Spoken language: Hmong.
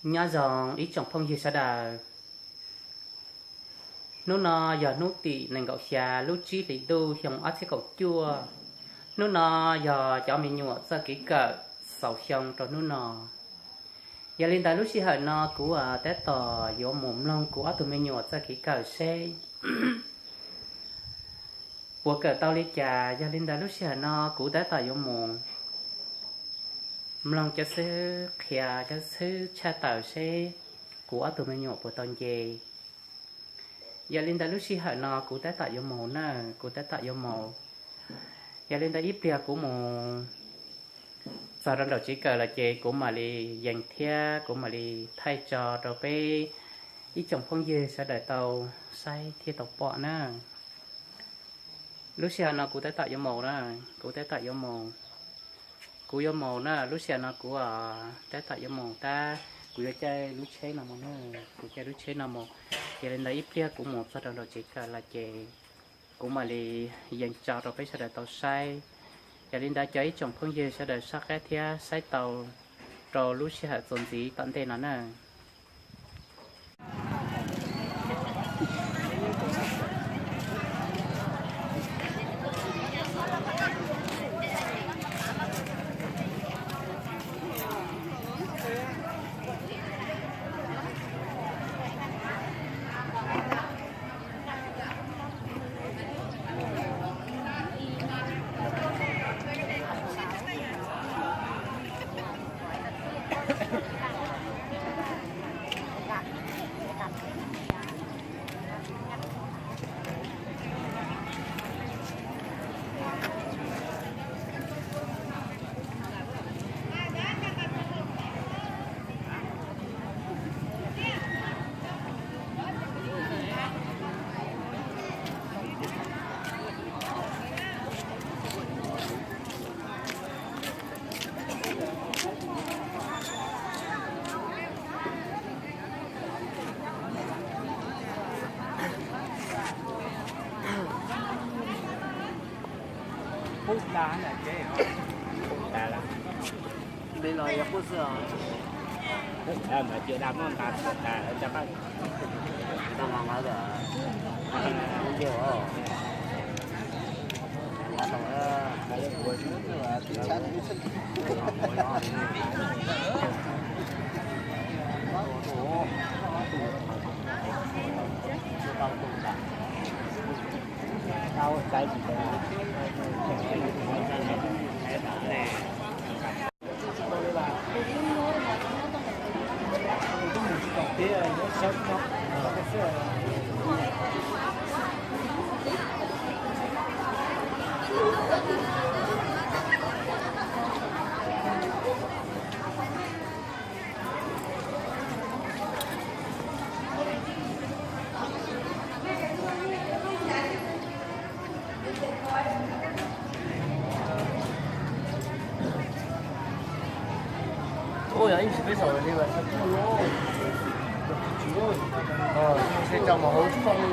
Nyob zoo ib tsoom phooj ywg sawv daws. Hnub no yog hnub tim nees nkaum xya lub tsib hlis ntuj xyoo ob txhiab kaum cuaj. Hnub no yog cov me nyuam txoj kev kawm xaus xyoo rau hnub no. Yog li ntawd lub sij hawm no kuv tab tom yuav mus mloog kuv ob tug me nyuam txoj kev kawm seb puas kawm tau li cas. Yog li ntawd lub sij hawm no kuv tab tom yuav mus mloog cov xib hwb qhia, cov xib hwb tshaj tawm seb kuv ob tug me nyuam puas tau nce. Yog li ntawd lub sij hawm no kuv tab tom yuav mus na, kuv tab tom yuav mus. Yog li ntawd ib pliag kuv mus txog rau nraum tsev kawm lawm ces kuv mam li yees thiab kuv mam li thaij tso rau peb ib tsoom phooj ywg sawv daws tau saib thiab tau pom na. Lub sij hawm no kuv tab tom yuav mus na, kuv tab tom yuav mus. Kuv yuav mus na, lub sij hawm no kuv tab tom yuav mus tab, kuv yuav caij lub tsheb no mus na, kuv caij lub tsheb no mus. Yog li ntawd ib pliag kuv mus txog rau nraum tsev kawm lawm ces kuv mam li yees tso rau peb sawv daws tau saib. Yog li ntawd cov ib tsoom phooj ywg sawv daws soj qab thiab saib tau rau lub sij hawm txuas ntxiv tom ntej no na. Qub tas na, qub tas lawm. Li los yog qub xwb os. Qub tas mas cia dab muab nqa tas tas cov qab. Tau mas nqa lawm. Nqa tau. Ui, ib sim peb saum li mas sab kuj, sab cov mas hauv tsis tau li.